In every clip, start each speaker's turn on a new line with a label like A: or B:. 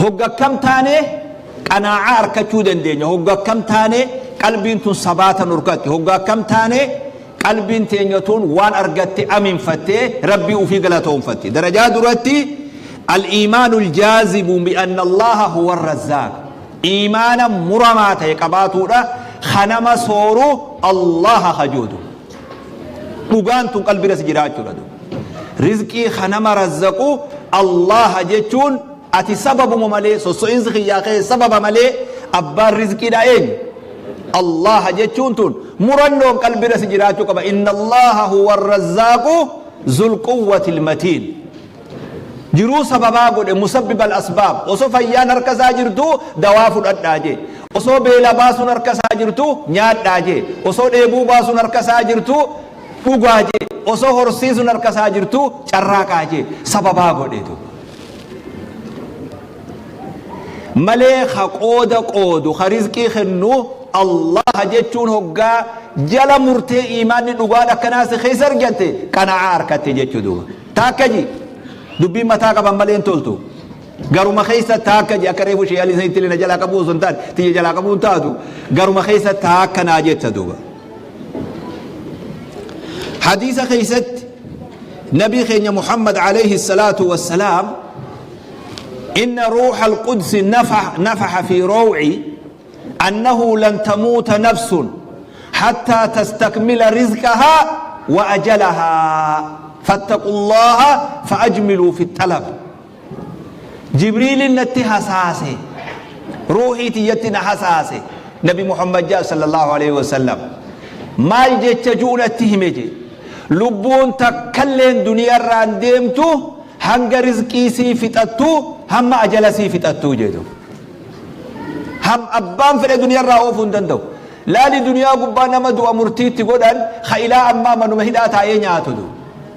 A: Hogga akkam taane qanaa'aa arkachuu dandeenya? Hogga akkam taane qalbiin tun sabaata nurkatti? Hogga akkam taane qalbiin teenya tun waan argatte aminfattee Rabbii ufii galatoonfatti? Darajaa duratti, al-iimaanu al-jaazimu bi anna Allaha huwa ar-razzaaq. Iimaana muramaa ta'e qabaatuudha, ka nama sooru Allaha ka juudu. Dhugaan tun qalbiirra si jiraachuudha. Rizqii ka nama razzaqu Allaha jechuun, ati sababuma malee, sosso'iinsi kiyyaa kee sababa malee, abbaan rizqiidha eenyu? Allaha jechuun tun murannoon qalbiirra si jiraachuu qaba. Inna Allaha huwa arrazzaaqu zul quwwatil matiin. Jiruu sababaa godhe, musabbib al asbaab. Osoo fayyaan harka isaa jirtu dawaa fudhadhaa jee. Osoo beela baasuun harka isaa jirtu nyaadhaa jee. Osoo dheebuu baasuun harka isaa jirtu dhugaa jee. Osoo horsiisuun harka isaa jirtu carraaqaa jee. Sababaa godheetu. Malee ka qooda qoodu, ka rizqii kennu Allaha jechuun hoggaa jala murtee iimaanni dhugaan akkanaa si keessa argatte, qana'aa arkatte jechuu duuba. Taakka ji dubbiin mataa qaban malee hin toltu. Garuma keessa taakka ji, akka reefu shee alii sanitti na jalaa qabuu osoo hin taane, tiyya jalaa qabuu hin taatu, garuma keessa taakka naa jetta duuba. Hadiisa keessatti Nabii keenya Muhammad alayhi salaatu wassalaam, inna ruuha alqudsi nafaha fi raw'i annahu lan tamuuta nafsun hattaa tastakmila rizqahaa wa ajalahaa, fattaqullaha fa'ajmiluu fi xalab. Jibriilin natti hasaase, ruuhii tiyyatti na hasaase. Nabi Muhammad jaa sallallahu alaihi wasallam, maal jecha ju'u natti hime je? Lubbuun takkalleen duniyarraan deemtu hanga rizqii sii fixattu, hamma ajala sii fixattuu jedhu. Ham abbaan fedhe duniyarraa oofuu hin danda'u. Laali, duniyaa gubbaa nama du'a murtiitti godhan ka ilaa ammaa manuma hidhaa taa'ee nyaatu du.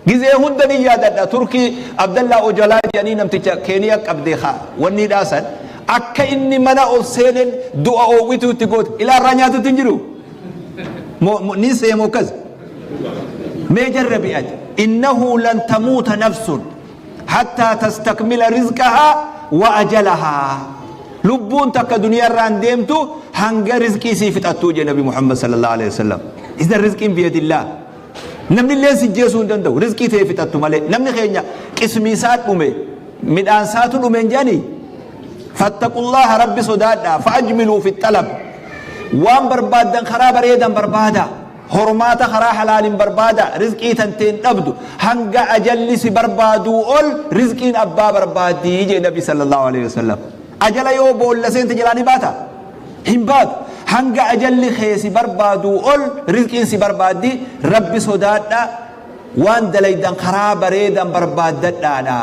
A: Gizee hunda ni yaadadha, Turkii Abdallaa Ojalaa jedhanii namticha Keeniyaa qabde ka wanni dhaasan, akka inni mana ol seenen du'a oowwituu itti goote, ilaa irraa nyaatutti hin jiru. Ni seemu akkas. Mee jarrabi ati. Innahu lan tamuuta nafsun hattaa tastakmila rizqahaa wa ajalahaa. Lubbuun takka duniyaa irraan deemtu hanga rizqii sii fixattuu jee Nabi Muhammad sallallahu alaihi wasallam. Idan rizqiin biyadillah. Namni illee si jeesuu hin danda'u. Rizqii ta'e fixattu malee. Namni keenya qismii isaa dhume, midhaan isaatu dhume hin jedhanii. Fattaqullaha, Rabbi sodaadhaa, fa'ajmiluu fi xalab. Waan barbaaddan karaa bareedan barbaada. Hormaata karaa halaalin barbaada. Rizqii tanteen dhabdu. Hanga ajalli si barbaaduu ol rizqiin abbaa barbaaddii jee Nabi sallallahu alaihi wasallam. Ajala yoo boolla seente jalaa ni baata? Hin baatu. Hanga ajalli kee si barbaaduu ol rizqiin si barbaaddi. Rabbi sodaadha, waan dalaydan karaa bareedan barbaaddadhaadha.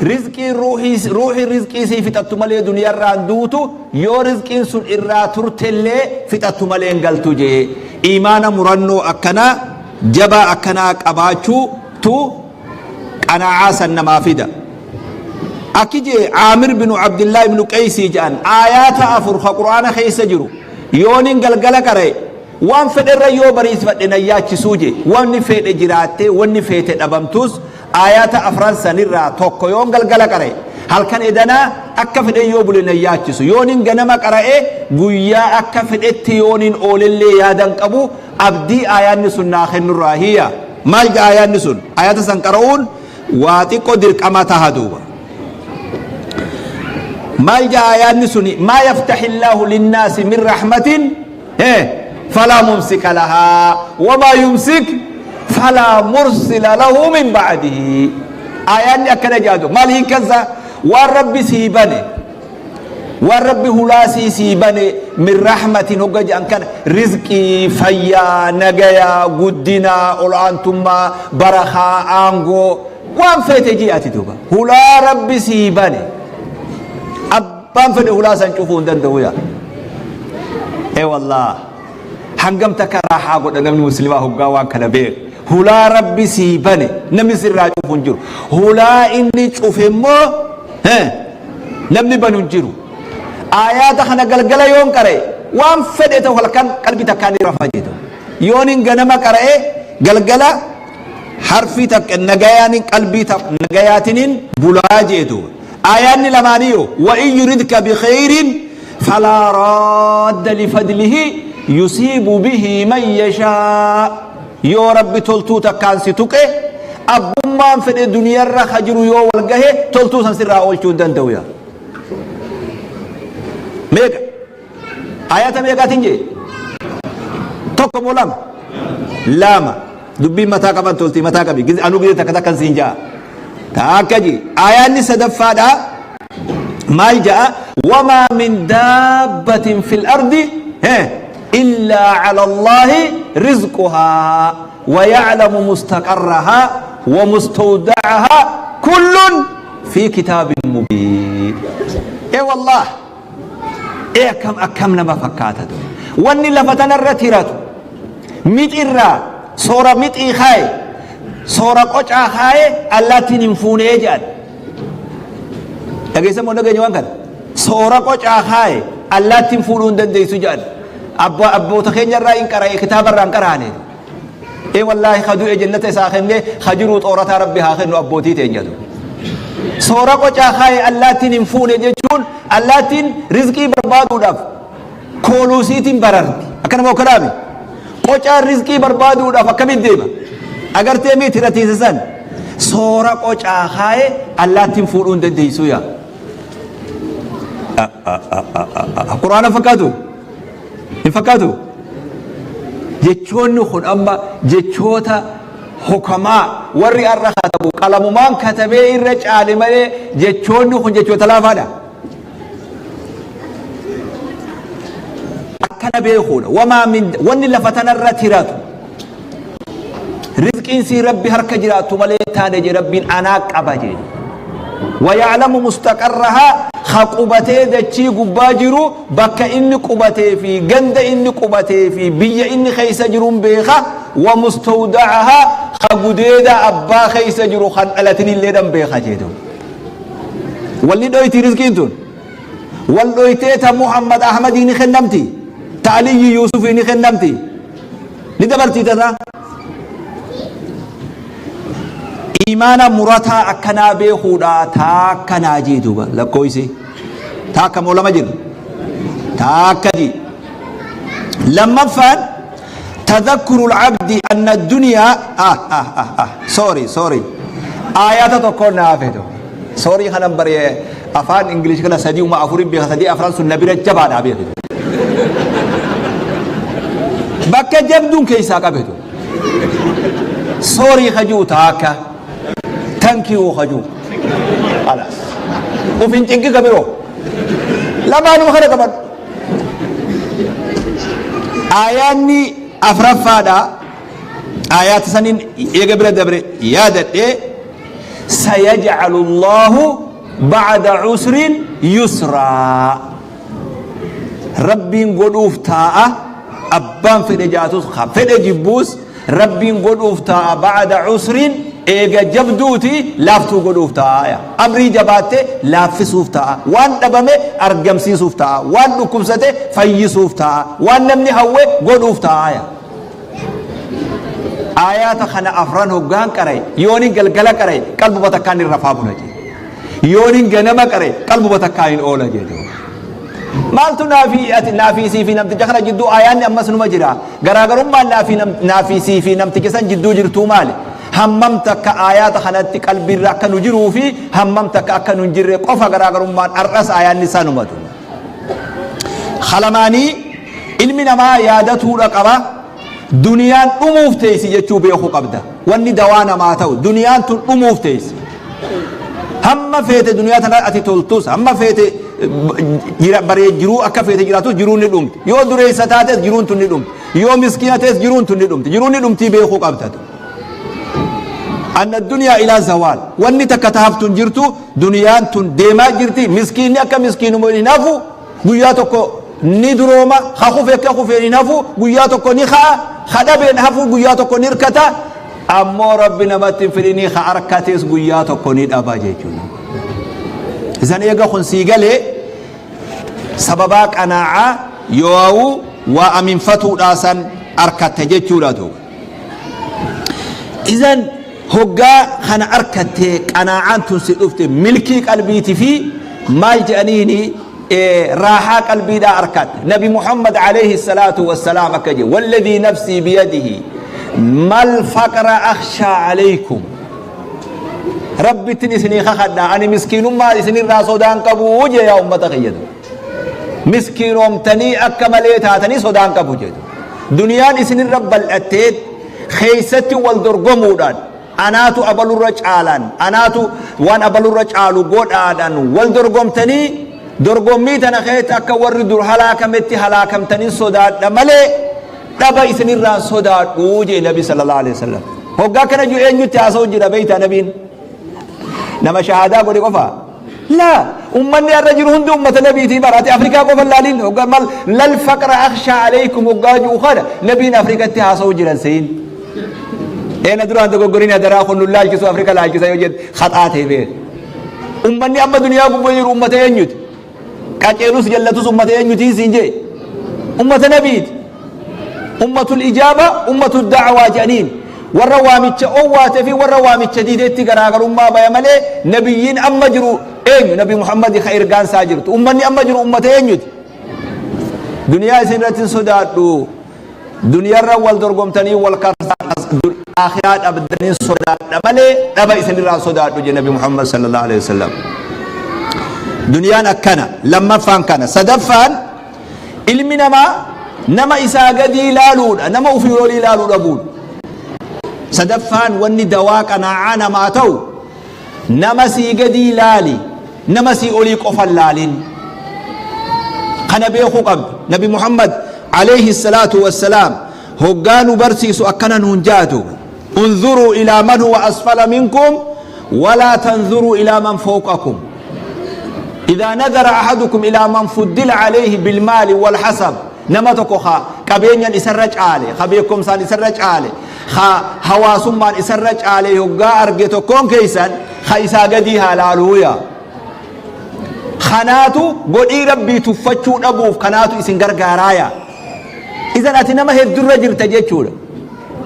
A: Rizqiin ruuhii rizqii sii fixattu malee duniyarraan duutu, yoo rizqiin sun irraa turtellee fixattu malee hin galtu jee. Iimaana murannoo akkanaa jabaa akkanaa qabaachuu tu qanaa'aa san namaa fida. Akki jee Aamir binu Abdillaa ibnu Qeysii jedhan, aayaata afur ka Qur'aana keessa jiru yoonin galgala qara'e, waan fedherra yoo bariisfadhe nan yaachisuu jee. Wanni fedhe jiraattee wanni feete dhabamtus, aayaata afran sanirraa tokko yoon galgala qara'e, halkan edanaa akka fedhe yoo bule nan yaachisu. Yoonin ganama qara'e, guyyaa akka fedhetti yoonin oolellee yaadan qabu, abdii aayaanni sun naa kennurraa hiya. Maal jedha aayaanni sun? Aayaata san qara'uun waa xiqqoo dirqama taha duuba. Maal jedha aayaanni suni? Maa yaftaxillaahu linnaasi min rahmatin falaa mumsika lahaa, wamaa yumsik falaa mursila lahu min ba'dihi. Aayaanni akkana jedha. Maal hiikkansa? Waan Rabbi sii bane, waan Rabbi hulaa sii bane, min rahmatin hogga jedhan kana, rizqii, fayyaa, nagayaa, guddinaa, ol'aantummaa, barakaa, aangoo, waan feete jii ati duuba. Hulaa Rabbi sii bane abbaan fedhe hulaa san cufuu hin danda'u. Yaa ee wallah, hangam takka raaxaa godha namni muslimaa hoggaa waan kana beeku. Hulaa Rabbi sii bane namni sirraa cufu hin jiru. Hulaa inni cufe immoo namni banu hin jiru. Aayaata kana galgala yoon qara'e, waan fedhe ta'u halkan qalbii takkaan ni rafa jedhu. Yoon hin ganama qara'e, galgala harfii takka nagayaanin qalbii nagayaatiniin bulaa jedhu. Aayaanni lamaaniyo wa in yuridka bikhayrin falaa raadda lifadlihi yusiibu bihi man yashaa. Yoo Rabbi toltuu takkaan si tuqe, abbummaan fedhe duniyarra ka jiru yoo wal gahe toltuu san sirraa oolchuu hin danda'u yaa. Meeqa? Ayata meeqaatiin jee? Tokko moo lama? Lama. Dubbiin mataa qaban tolti, mataa qabi. Anuu gizee takka takkan siin ja'a. Takka jee. Ayaanni sadaffaadha. Maal ja'a? Wamaa min daabbatin fil ardi illaa cala Allaahi rizquhaa wa ya'lamu mustaqarrahaa wa mustawda'ahaa kullun fi kitaabin mubiin. Ee wallaah. Ee akkam akkam nama fakkaata ture. Wanni lafa tanarra tiratu mixirraa soora mixii kaaye, soora qocaa kaaye allaattiin hin fuunee jedhan. Dhageessan moo dhageenya waan kana? Soora qocaa kaaye allaattiin fuudhuu hin dandeessu jedhan. Abbaa abboota keenya irraa hin qara'e, kitaaba irraa hin qaraane. Ee wallaahi, ka du'e jannata isaa kennee, ka jiruu xoorataa Rabbi haa kennu abbootii teenyatu. Soora qocaa kaaye allaattiin hin fuune jechuun allaattiin rizqii barbaaduudhaaf kooluusiitiin bararti. Akkana moo akkanaami? Qocaan rizqii barbaaduudhaaf akkamitti deema? Agartee miti ratiisa san. Soora qocaa kaaye allaattiin fuudhuu hin dandeessu yaa. Quraana fakkaatu? Hin fakkaatu? Jechoonni kun amma jechoota hukamaa warri har'a katabu qalamumaan katabee irra caale malee jechoonni kun jechoota laafaadha. Akkana beekuudha. Wamaa min wanni lafa tanarra tiratu rizqiin sii Rabbi harka jiraattu malee taane je Rabbiin anaa qaba jee. Waya'lamu mustaqarrahaa, ka qubatee dachii gubbaa jiru bakka inni qubatee fi ganda inni qubatee fi biyya inni keessa jiruun beeka. Wa mustawda'ahaa, ka gudeeda abbaa keessa jiru kan dhalatinillee dhan beeka jeetu. Walli dhoyti rizqiin tun. Wal dhoytee ta Muhammad Ahmadii ni kennamti. Ta Aliyyi Yuusufii ni kennamti. Ni dabartii tana. Imaana murataa akkanaa beekuudha taakka naa jee duuba lakkoofsi. Taakka moo lama jirra? Taakka jee. Lammaffaan tadhakkuru al-abdi anna ad-dunya, ah ah ah ah, sorry sorry, ayata tokko naa feetu. Sorry, kanan bare afaan English kana sadii uma afurin beeka, sadii afran sun na bira jabaadha beekitu. Bakka jabduun keessaa qabetu. Sorry kajuu taakka. Thank you kajuu. Khalas. Uf hin cinqi ka biroo. Lamaanuma kana qabadhu. Aayaanni afraffaadha. Aayaata saniin eega bira dabre yaadadhee, sayaj'alu Allahu ba'da usrin yusraa. Rabbiin godhuuf taa'a, abbaan fedhe jaatus ka fedhe jibbuus, Rabbiin godhuuf taa'a ba'da usrin, eega jabduuti laaftuu godhuuf taa'a. Amrii jabaatte laaffisuuf taa'a. Waan dhabame argamsiisuuf taa'a. Waan dhukkubsate fayyisuuf taa'a. Waan namni hawwe godhuuf taa'a. Aayaata kana afran hoggaan qara'e, yoonin galgala qara'e qalbuma takkaan hin rafaa bula jedhe. Yoonin ganama qara'e qalbuma takkaan hin oola jedhe. Maaltu naafii ati naafii sii fi namticha kana jidduu aayaanni ammas numa jira. Garaagarummaan naafii naafii sii fi namticha san jidduu jirtuu maali? Hammam takka aayaata kanatti qalbiirra akka nu jiruu fi hammam takka akka nu hin jirre qofa garaagarummaan, har'as aayaanni isaa numatu. Halamaanii ilmi namaa yaadatuudha qaba. Duniyaan dhumuuf teessi jechuu beekuu qabda. Wanni dawaa namaa ta'u, duniyaan tun dhumuuf teessi. Hamma feete duniyaa tana ati toltus, hamma feete baree jiruu akka feete jiraatus, jiruun ni dhumti. Yoo dureessa taates jiruun tun ni dhumti. Yoo miskiina ta'es jiruun tun ni dhumti. Jiruun ni dhumtii beekuu qabda. Anna duniyaa ilaa zawaal. Wanni takka taaftu hin jirtu, duniyaan tun deemaa jirti. Miskiinni akka miskiinuma hin hafu, guyyaa tokko ni durooma. Ha kufe akka kufeen hin hafu, guyyaa tokko ni ka'a. Ha dhabeen hafu, guyyaa tokko ni hirkata. Ammoo Rabbi namatti hin fidhinii, ha harkatees guyyaa tokko ni dhaba jechuudha. Isan eega kun sii galee, sababaa qanaa'aa yoo waa aminfatuudhaa san harkatte jechuudha duuba. Izan Hoggaa kana arkatte, qanaa'aan tun si dhufte, milkii qalbiiti fi maal jedhaniini, raahaa qalbiidhaa arkatte. Nabi Muhammad alayhi salaatu wassalaam akka jedhe: walladhii nafsii biyadihi mal faqra akhshaa alaykum, Rabbittin isinii kakadha, ani miskiinummaa isinirraa sodaan qabu jee. Yaa ummata kiyyatu, miskiinoomtanii akka malee taatanii sodaan qabu jedhu. Duniyaan isinirra bal'attee keessatti wal dorgomuudhaan, anaatu abalurra caalaan, anaatu waan abalurra caalu godhaadhaan wal dorgomtanii, dorgommii tana keessa akka warri dur halaakametti halaakamtanii sodaadha malee dhaba isinirraan sodaadhu jee Nabi sallallahu alaihi wasallam. Hoggaa kana jiru eenyutti haasa'u jira beeytaa? Nabiin nama shahaadaa godhe qofa laa, ummanni har'a jiru hundi ummata nabiitii bara. Ati Afrikaa qofa laalin. Hoggaa mal lal faqra akhshaa alaykum hoggaa jiru kana nabiin Afrikatti haasa'u jiran seyin. Eena duraan dogoggorin adaraa, kun nu laalchisu, Afrika laalchisa yoo jedhe haxaa ta'e beek. Ummanni amma duniyaa gubbaa jiru ummata eenyuti? Qaceelus jallatus ummata eenyuti siin jee? Ummata nabiiti. Ummatul ijaaba, ummatul da'waa jedhaniin. Warra waamicha owwaatee fi warra waamicha diideetti garaagarummaa baya malee nabiyyiin amma jiru eenyu? Nabi Muhammad ka ergaan isaa jirtu. Ummanni amma jiru ummata eenyuti? Duniyaa isin irratti hin sodaadhu. Duniyaarra wal dorgomtanii wal akhiraa dhabdanii sodaadha malee dhaba isinirraa sodaadhu jedhe Nabi Muhammad sallallahu alaihi wasallam. Duniyaan akkana. Lammaffaan kana. Sadaffaan, ilmi namaa nama isaa gadii ilaaluudha, nama ofii olii ilaaluu dhabuudha. Sadaffaan wanni dawaa qanaa'aa namaa ta'u, nama sii gadii ilaali, nama sii olii qofa laalin. Kana beekuu qabda. Nabi Muhammad alayhi salaatu wassalaam hoggaa nu barsiisu akkana nuun jaatu: unzuruu ilaa man huwa asfala minkum walaa tanzuruu ilaa man fawqakum. إذا نظر أحدكم إلى من فضل عليه بالمال والحسب، nama tokko ka qabeenyan isarra caale, ka beekumsaan isarra caale, ka hawaasummaan isarra caale hoggaa arge tokkoon keeysan, ka isaa gadii haa laaluuya. Kanaatu godhii Rabbii tuffachuu dhabuuf kanaatu isin gargaaraaya. Idan ati nama heddurra jirta jechuudha.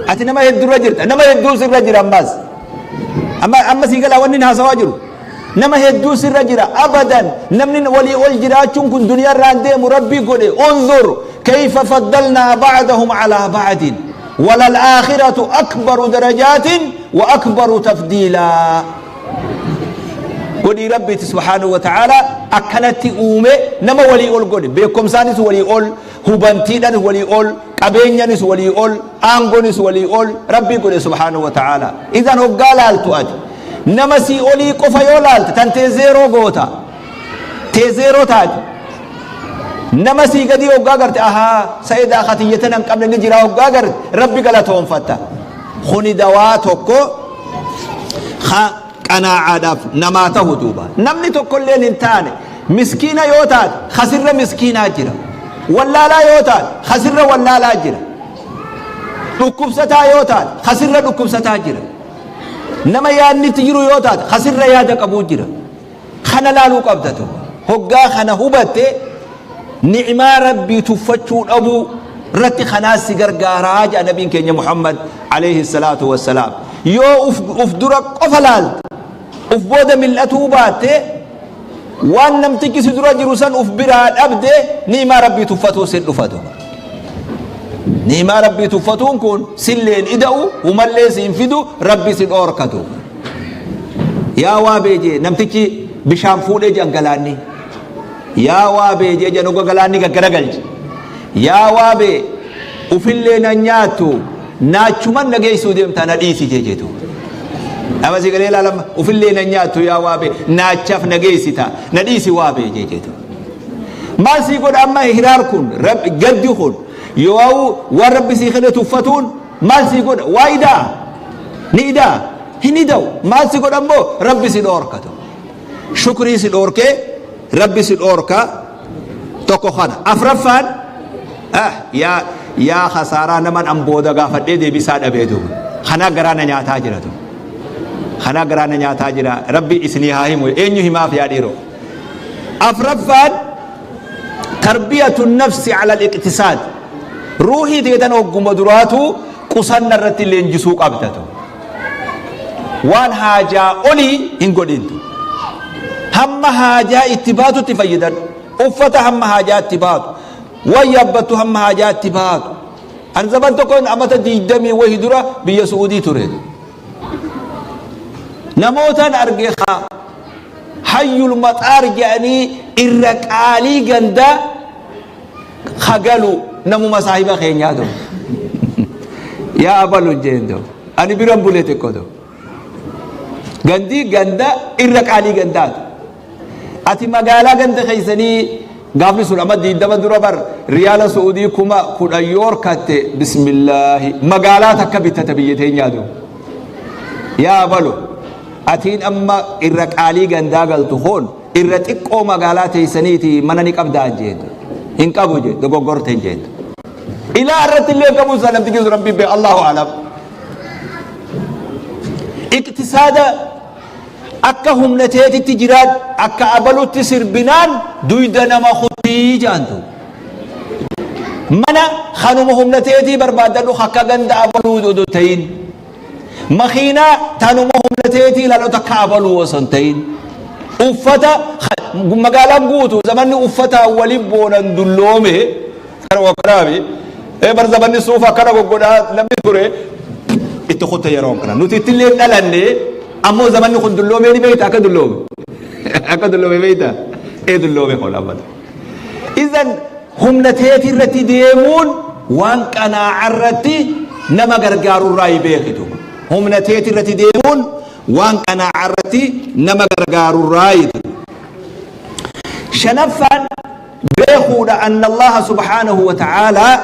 A: Ati nama heddurra jirta, nama hedduu sirra jira. Ammas amma amma sii galaa wanni haasawaa jiru? Nama hedduu sirra jira. Abadan namni walii ol jiraachuun kun duniyaa irraan deemu Rabbii godhe. انظر كيف فضلنا بعضهم على بعض وللآخرة أكبر درجات وأكبر تفضيلا. Godhii Rabbiiti subhaanahu wa ta'ala akkanatti uume. Nama walii ol godhe, beekumsaanis walii ol, hubantiidhanis walii ol, qabeenyanis walii ol, aangoonis walii ol Rabbii godhe subhaanahu wa ta'ala. Idan hoggaa laaltu, ati nama sii olii qofa yoo laalte, tan tee zeeroo goota, tee zeeroo taate. Nama sii gadii hoggaa garte, ahaa, sa'idaa katiyyatan hin qabne ni jira hoggaa garte, Rabbi galatoonfatta. Kuni dawaa tokko ha qanaacaadhaaf namaa tahu. Duuba namni tokkolleen hin taane, miskiina yoo taate kasirra miskiinaa jira, wallaalaa yoo taate kasirra wallaalaa jira, dhukkubsataa yoo taate kasirra dhukkubsataa jira, nama yaadnitti jiru yoo taate kasirra yaada qabuu jira. Kana laaluu qabda tokko. Hoggaa kana hubatte, ni'maa Rabbii tuffachuu dhabuu irratti kanaas si gargaaraa jedha nabiin keenya Muhammad alayhi salaatu wassalaam. Yoo uf dura qofa laalte, uf booda mil'atuu baatte, waan namtichi si dura jiru san uf biraa dhabde, ni'maa Rabbii tuffatuu sin dhufatu. Ni'maa Rabbii tuffatuun kun silleen ida'u, humallee siin fidu, Rabbi si dhoorkatu. Yaa waa beejee, namtichi bishaan fuudhee jedhan galaanni. Yaa waa beejee jedhan, oga galaanni gaggaragalche. Yaa waa bee, ufillee nan nyaattu, naachuman na geessuu deemtaa, na dhiisi jeetu. Nama si galee ilaalama, ufillee nan nyaattu, yaa waa bee, naachaaf na geessita, na dhiisi waa bee jeetu. Maal sii godha amma hiraar kun, gaddi kun, yoo waan Rabbi sii kenne tuffatuun maal sii godha? Waa idaa ni idaa hin ida'u. Maal si godha immoo? Rabbi si dhoorkatu, shukrii si dhoorkee, Rabbi si dhoorka. Tokko kana. Afraffaan, yaa yaa khasaaraa naman an booda gaafadhee deebisaa dhabee duuba. Kanaa garaa na nyaataa jira tu, kanaa garaa na nyaataa jira. Rabbi isinii haa himu, eenyu himaaf yaa dhiiroo? Afraffaan, تربية النفس على الاقتصاد. Ruuhii teetan hogguma duraatu qusanna irratti leenjisuu qabdatu. Waan haajaa olii hin godhintu. Hamma haajaa itti baatutti fayyadadhu. Uffata hamma haajaa itti baatu. Waan yaabbattu hamma haajaa itti baatu. An zaman tokkoon amata diigdamii wahi dura biyya Su'uudii ture. Namootaan arge haa hayyul maxaar jedhanii irra qaalii gandaa ka galu namuma saahiba keenyaa ta'u. Yaa abalu jeen ta'u. Ani biran bulee xiqqoo ta'u. Gandii ganda irra qaalii gandaati. Ati magaalaa ganda keessanii gaafni sun amma 20 dura bar riyaala Su'uudii 10,000 yoo horkatte bismillaahi magaalaa takka bittata biyya teenyaa ta'u. Yaa abalu atiin amma irra qaalii gandaa galtu kun irra xiqqoo magaalaa teessaniiti mana ni qabdaa jeen hin qabu jee dogoggorte hin jeen ilaa irratti illee qabu isaa namti keessu rabbiin bee Allahu alam iqtisaada akka humna teetitti jiraad akka abalutti sirbinaan duyda nama kutii jaantu mana kanuma humna teetii barbaaddadhu akka ganda abaluu odoo ta'in Makiinaa tanuma humna teetii ilaalota akka abaluu osoo hin ta'in. Uffata magaalaan guutu zamanni uffataa wali boonan dulloome kana wakkanaami. Ee bar zamanni suufa akkana goggodhaa namni ture itti kutte yeroo kana. Nuti itti illee dhalanne ammoo zamanni kun dulloomee ni beekta akka dulloome. Akka dulloome beekta. Ee dulloome kun ammata. Izan Humna teeti irratti deemuun waan qanaa'a irratti nama gargaaru irraa beekitu. Humna teeti irratti deemuun waan qanaa'a irratti nama gargaaru irraa. Shanaffaan beekuudha anna Allaha subhaanahu wa ta'aalaa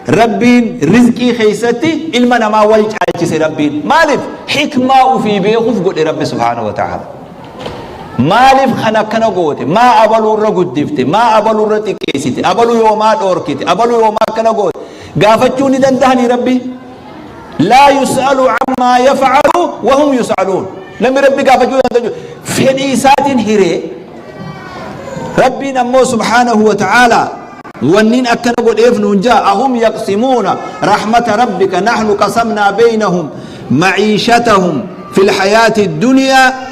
A: Rabbiin rizqii keessatti ilma namaa wal caalchise Rabbiin. Maaliif? Hikmaa ufii beekuuf godhe Rabbi subhaanahu wa ta'aalaa. Maaliif kan akkana goote? Maa abaluu irra guddifte? Maa abaluu irra xiqqeessite? Abaluu yoomaa dhoorkite? Abaluu yoomaa akkana goote? Gaafachuu ni dandahanii Rabbi? Laa yus'alu ammaa yaf'alu wa hum yus'aluun. Namni Rabbi gaafachuu danda'u fedhii isaatiin hiree. Rabbiin ammoo subhaanahu wa ta'aalaa wannin akkana godheef nuun jaa ahum yaqsimuuna rahmata rabbika nahnu qasamnaa beynahum maciishatahum fil hayaati dunyaa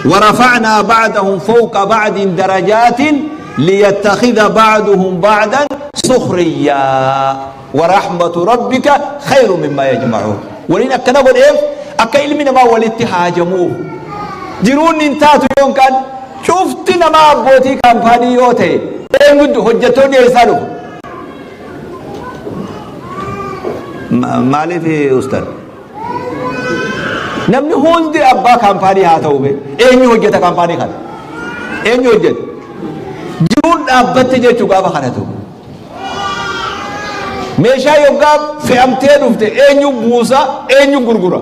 A: ورفعنا بعدهم فوق بعد درجات ليتخذ بعضهم بعضا سخريا ورحمة ربك خير مما يجمعون ولين أكنا قول إيه أكا علمنا ما ولدت هاجموه jiruun hin taatu yoon kan cufti nama abbootii kaampaanii yoo ta'e eenyutu hojjettoonni eessaa dhufu? Maaliif ustad? Namni hundi abbaa kaampaanii haa ta'u bee eenyu hojjeta kaampaanii kana? Eenyu hojjeta? Jiruun dhaabbatte jechuu gaafa kana ta'u. Meeshaa yoggaa fe'amtee dhufte eenyu buusa eenyu gurgura?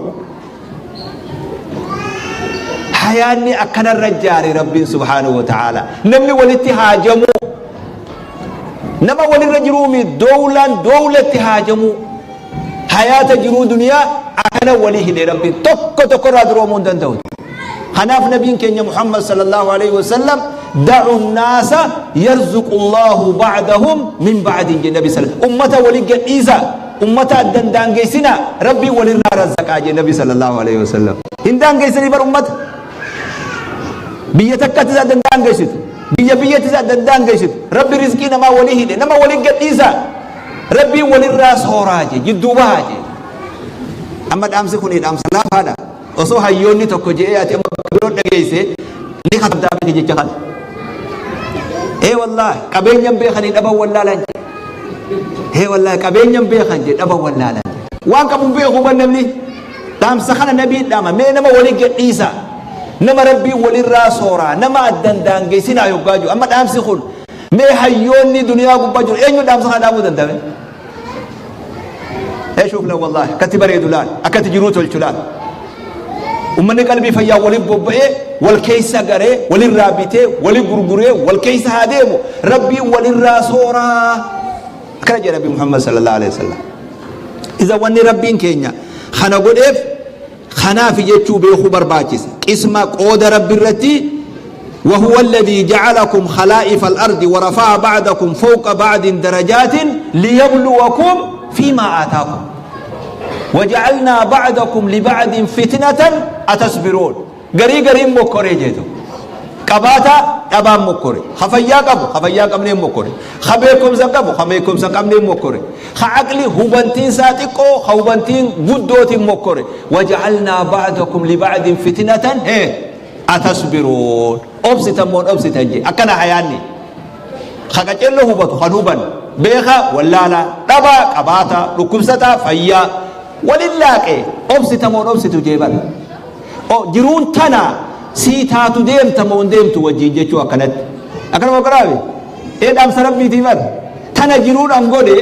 A: Hayaanni akkanarra jaare Rabbiin subhaanahu wa ta'ala. Namni walitti haajamuu. Nama walirra jiruumi dowlaan dowlatti haajamuu. Hayaata jiruu duniyaa akkana walii hidhe Rabbiin tokko tokkorraa duroomuu hin danda'u. Kanaaf nabiin keenya Muhammad sallallahu alaihi wasallam da'u naasa yarzuqu Allahu ba'dahum min ba'din jedhe nabi sallallahu ummata walii gadhiisa. Ummata adda hin daangeessinaa Rabbiin walirraa razzaqaa jee Nabi sallallahu alaihi wasallam. Hin daangeessanii bar ummata. Biyya takkattis adda hin daangeessitu. Biyya biyyattis adda hin daangeessitu. Rabbi rizqii namaa walii hidhe nama walii gadhiisaa. Rabbiin walirraa sooraa jee jidduu bahaa jee. Amma dhaamsi kun dhaamsa laafaadha. Osoo hayyoonni tokko je'ee ati amma bakka biroo dhageesse ni katabdaa miti jecha kana. Ee wallaahi qabeenyan beekanii dhaban wallaalan jedhe. Ee wallaahi qabeenyan beekan jedhe dhaban wallaalan jedhe. Waan qabu hin beeku ban namni. Dhaamsa kana nabiin dhaama mee nama walii gadhiisa. Nama rabbiin walirraa sooraa nama addan daangeessinaa yoggaa jiru. Amma dhaamsi kun mee hayyoonni duniyaa gubbaa jiru eenyu dhaamsa kana dhaamuu danda'ame? Ee shuuf la wallaahi akkatti bareedu laal akkatti jiruu tolchu laal. Ummanni qalbii fayyaa waliin bobba'ee wal keessa garee walirraa bitee wali gurguree wal keessa haa deemu rabbiin walirraa sooraa. Akkana jedha Rabbi Muhammad sallallahu alaihi wasallam. Iza wanni rabbiin keenya kana godheef kanaaf jechuu beekuu barbaachisa. Qisma qooda rabbi irratti وهو الذي جعلكم خلائف الأرض ورفع بعضكم فوق بعض درجات ليبلوكم فيما آتاكم. Waja'alnaa ba'dakum liba'din fitnatan atasbiruun. Garii gariin mokkoree jeetu. Qabaataa dhabaan mokkore. Ka fayyaa qabu ka fayyaa qabneen mokkore. Ka beekumsa qabu ka beekumsa qabneen mokkore. Ka aqli hubantiin isaa xiqqoo ka hubantiin guddootiin mokkore. Waja'alnaa ba'dakum liba'din fitnatan hee atasbiruun. Obsitan moo hin obsitan jee. Akkana hayaanni. Ka qacello hubatu kan hubanne. Beekaa wallaalaa. Dhabaa qabaataa. Dhukkubsataa fayyaa. Walin laaqee obsita moo hin obsitu jee bar. O jiruun tana sii taatu deemta moo hin deemtu wajjiin jechuu akkanatti. Akkana moo qaraabe? Ee dhaamsa rabbiitii bar. Tana jiruun an godhe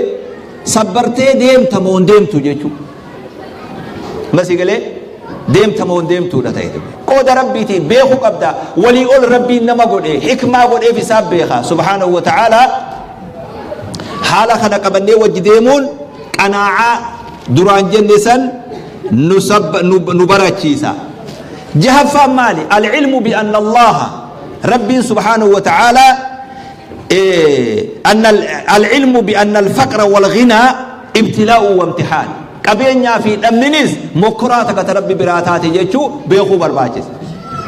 A: sabbartee deemta moo hin deemtu jechuu. Masii galee deemta moo hin deemtuudha ta'e. Qooda rabbiitii beekuu qabda. Walii ol rabbiin nama godhe hikmaa godheef isaa beeka. Subhaanahu wa ta'aalaa haala kana qabannee wajji deemuun qanaa'aa duraan jenne san nu barachiisa. Jahaffaan maali? Al-ilmu bi anna Allaha Rabbiin subhaanahu wa ta'aalaa anna al-ilmu bi anna al-faqra wal ghinaa ibtilaa'u wa imtihaan. Qabeenyaa fi dhabninis mokkoraa takka ta Rabbi biraa taate jechuu beekuu barbaachisa.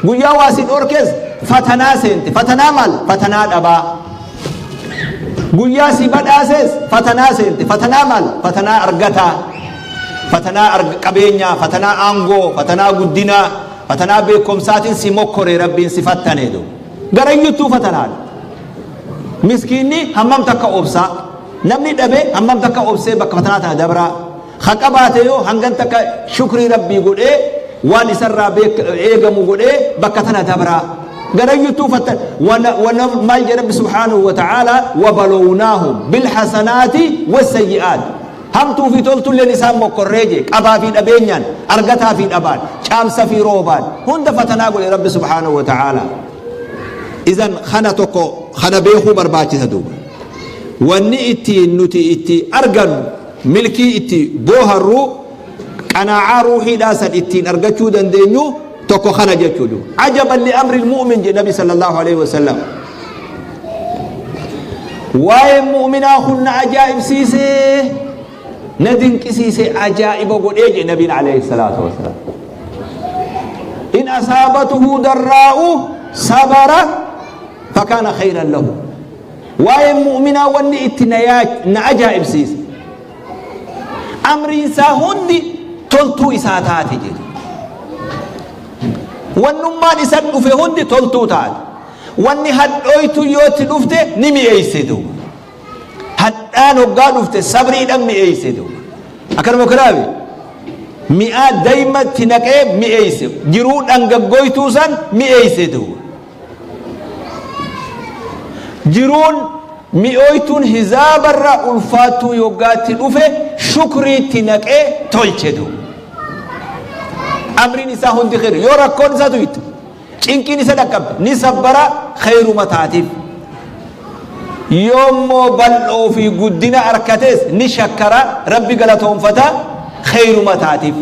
A: Guyyaa waa si dhorkes fatanaa seente. Fatanaa maal? Fatanaa dhabaa. Guyyaa si badhaases fatanaa seente. Fatanaa maal? Fatanaa argataa. Fatanaa qabeenyaa, fatanaa aangoo, fatanaa guddinaa, fatanaa beekumsaatiin si mokkore Rabbiin si fattane du. Garayyuttuu fatanaadha. Miskiinni hammam takka obsaa. Namni dhabe hammam takka obsee bakka fatanaa tana dabraa. Ka qabaate yoo hangan takka shukrii Rabbii godhee waan isarraa eegamu godhee bakka tana dabraa. Garayyuttuu fattan maal jedha Rabbi subhaanahu wa ta'aalaa wabalownaahum bilhasanaati wasayyi'aat. Hamtuu fi toltulleen isaan mokkorree jee qabaa fi dhabeenyaan argataa fi dhabaan caamsa fi roobaan hunda fatanaa godhe Rabbi subhaanahu wa ta'aalaa. Idan kana tokko kana beekuu barbaachisa duuba. Wanni ittiin nuti itti argannu milkii itti booharru qanaa'aa ruuhiidhaa san ittiin argachuu dandeenyu tokko kana jechuu duuba. Ajaban li amri mu'min jedhe Nabi sallallahu alaihi wasallam. Waa'een mu'minaa kun na ajaa'ibsiisee na dinqisiisee ajaa'iba godhee jedhe Nabiin alayhi salaatu wasalaam. In asaabatuhu darraa'u sabara fakaana khayran lahu. Waa'een mu'minaa wanni itti na ajaa'ibsiise amriin isaa hundi toltuu isaa taate jedhe. Wannummaan isa dhufe hundi toltuu taate. Wanni hadhooytu yoo itti dhufte ni mi'eeyse duuba. Hadhaan hoggaa dhufte sabriidhaan mi'eeyse duuba. Akkanuma kanaafi mi'aa dayma itti naqee mi'eeyse. Jiruu dhangaggooytuu san mi'eeyse duuba. Jiruun mi'ooytuun hizaabarra ulfaattuu yoggaa itti dhufe shukrii itti naqee tolche duuba. Amriin isaa hundi kheyr. Yoo rakkoon isaa tuyte cinqiin isa dhaqqabde ni sabbara kheyruma taatiif. Yoommoo bal'oo fi guddina arkates ni shakkara Rabbi galatoonfata kheyruma taatiif.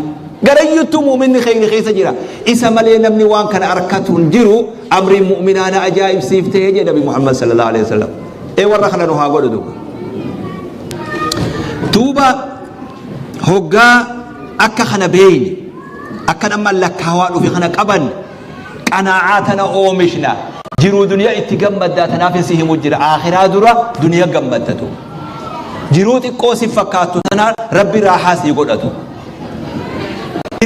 A: Garayyuttuu mu'minni kheyri keessa jira. Isa malee namni waan kana arkatu hin jiru amriin mu'minaa na ajaa'ibsiifte jedhe Nabi Muhammad sallallahu alaihi wasallam. Ee warra kana nu haa godhu duuba. Duuba hoggaa akka kana beeyne akka nama lakkaawaa dhufe kana qabanne qanaa'aa tana oomishna jiruu duniyaa itti gammaddaa tanaaf si himu jira aakhiraa dura duniyaa gammaddatu jiruu xiqqoo si fakkaattu tana rabbi raahaa sii godhatu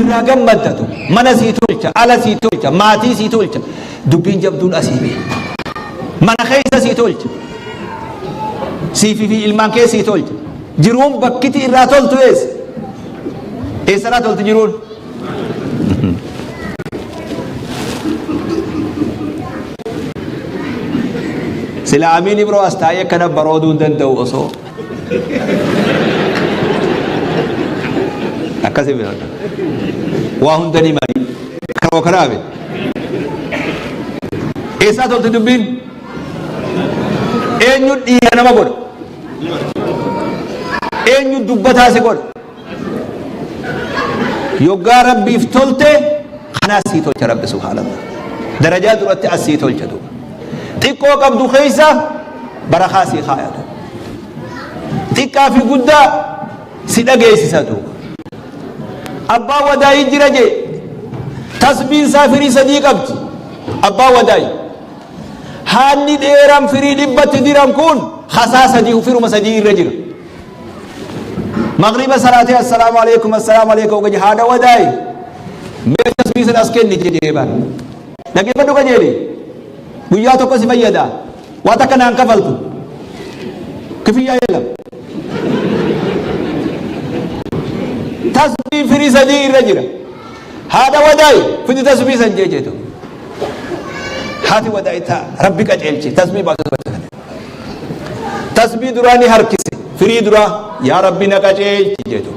A: irraa gammaddatu mana sii tolcha ala sii tolcha maatii sii tolcha dubbiin jabduun asii bee mana keessa sii tolcha siifi fi ilmaan kee sii tolcha jiruun bakkiti irraa toltu eessa eessarraa tolti jiruun Sila Amiin Ibroo as taa'ee akkana barooduu hin danda'u osoo. Akkasi bira. Waa hunda ni mari. Karoo karaa be. Eessaa tolti dubbiin? Eenyu dhiira nama godha? Eenyu dubbataa si godha? Yoggaa Rabbiif tolte kanaa sii tolcha Rabbi subhaanallah. Darajaa duratti as sii tolcha duuba. Xiqqoo qabdu keessa barakaa sii kaaya duuba. Xiqqaa fi guddaa si dhageessisa duuba. Abbaa wadaayii jira jee. Tasbiin isaa firii sadii qabdi. Abbaa wadaayi. Haanni dheeraan firii dhibbatti diran kun hasaa sadii firuma sadii irra jira. Magriba salaatee assalaamu alaikum assalaamu alaikum gaji haadha wadaayi. Mee tasbii san as kenni jedhee bara. Dhaggeeffadhu qajeeli. Guyyaa tokko si fayyada. Waa takka naan kafaltu. Kifiyyaa yelam. Tasbii firii sadii irra jira. Haadha wadaayi fidi tasbii san jee jeetu. Haati wadaayi taa rabbi qajeelche tasbii baatu. Tasbii duraa ni harkise. Firii duraa yaa rabbi na qajeelchi jeetu.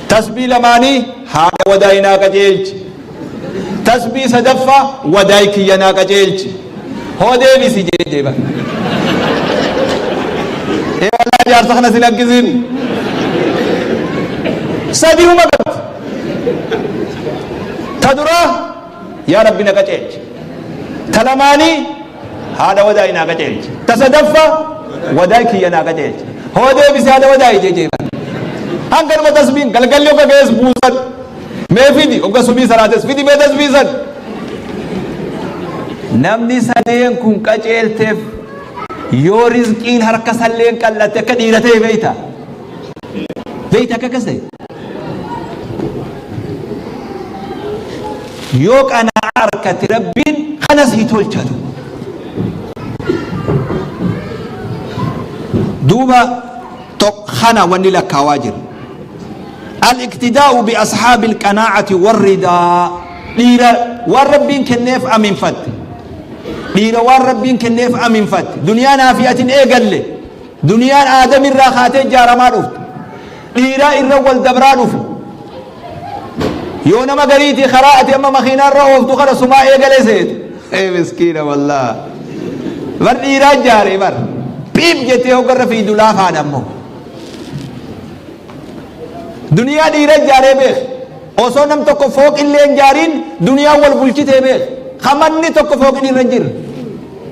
A: Tasbii lamaanii haadha wadaayi naa qajeelchi. Tasbii sadaffaa wadaay kiyya naa qajeelchi. Hoo deebisi jee deeba. Ee wallaahi jaarsa kana sin akkisin. Sadihuma qabdi. Ta duraa yaa rabbi na qajeelchi. Ta lamaanii haadha wadaay naa qajeelchi. Ta sadaffaa wadaay kiyya naa qajeelchi. Hoo deebisi haadha wadaay jee deeba. Hanganuma tasbiin galgalli hogga ga'es buusan. Mee fidi hogga subii salaates fidi mee tasbii san. Namni sadeen kun qaceelteef yoo rizqiin harka salleen qal'atte akka dhiira ta'e beeyta. Beeyta akka akkas ta'e. Yoo qana'aa harkatti rabbiin kana sii tolchatu. Duuba kana wanni lakkaawaa jira. Al-iqtidaa'u bi ashaabil qanaa'ati warridaa dhiira waan rabbiin kenneef aminfatte. Dhiira waan rabbiin kenneef aminfatte. Duniyaa naafi atin eegalle. Duniyaan aadamirraa kaatee ijaaramaa dhufte. Dhiiraa irra wal dabraa dhufe. Yoo nama gariitii karaa ati amma makiinaa irra ooftu kana sumaa eegale seete. Ee miskiina wallaa. Bar dhiiraa ijaare bar. Piip jettee hoggarra fiidu laafaadha ammoo. Duniyaa dhiira ijaaree beek. Osoo nam tokko fooqillee hin ijaariin duniyaan wal bulchitee beek. Ka manni tokko fooqin irra hin jirre.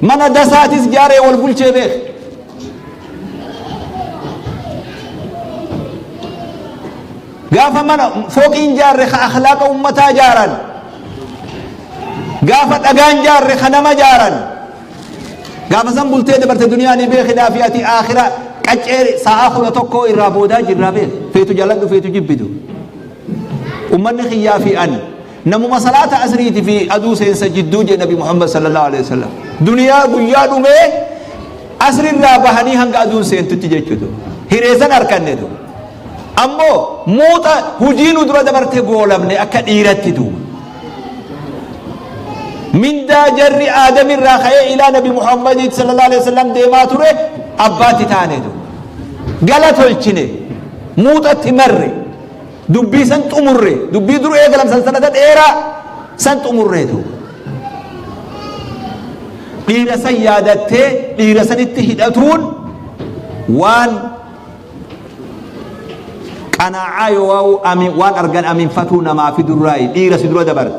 A: Mana dasaatis ijaaree wal bulchee beek. Gaafa mana fooqii hin ijaarre ka akhlaaqa ummataa ijaaran. Gaafa dhagaa hin ijaarre ka nama ijaaran. Gaafa san bultee dabarte duniyaa ni beekidhaa fi ati aakhira qaccee sa'aa 11 irraa boodaa jirraa beek. Feetu jaaladhu feetu jibbitu. Ummanni kiyyaa fi ani namuma salaata asriiti fi aduu seensa jidduu jee Nabi Muhammad sallallahu alaihi wasallam. Duniyaa guyyaa dhumee asrirraa bahanii hanga aduun seentutti jechuudha. Hireessan harkannetu. Ammoo muuxa hujii nu dura dabarte goolabne akka dhiiratti duuba. Mindaa jarri Aadamirraa ka'ee ilaa Nabi Muhammadiit sallallahu alaihi wasallam deemaa ture abbaatti taane duuba. Gala tolchine muuxatti marre dubbii san xumurre dubbii dur eegalam sansalata dheeraa san xumurree duuba. Dhiira san yaadattee dhiira sanitti hidhatuun waan Qanaa'aa yoo waan argan aminfatuu namaa fidurraayi dhiira si dura dabarte.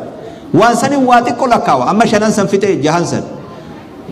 A: Waan sanin waa xiqqo lakkaawa. Amma shanan san fixee jahan san.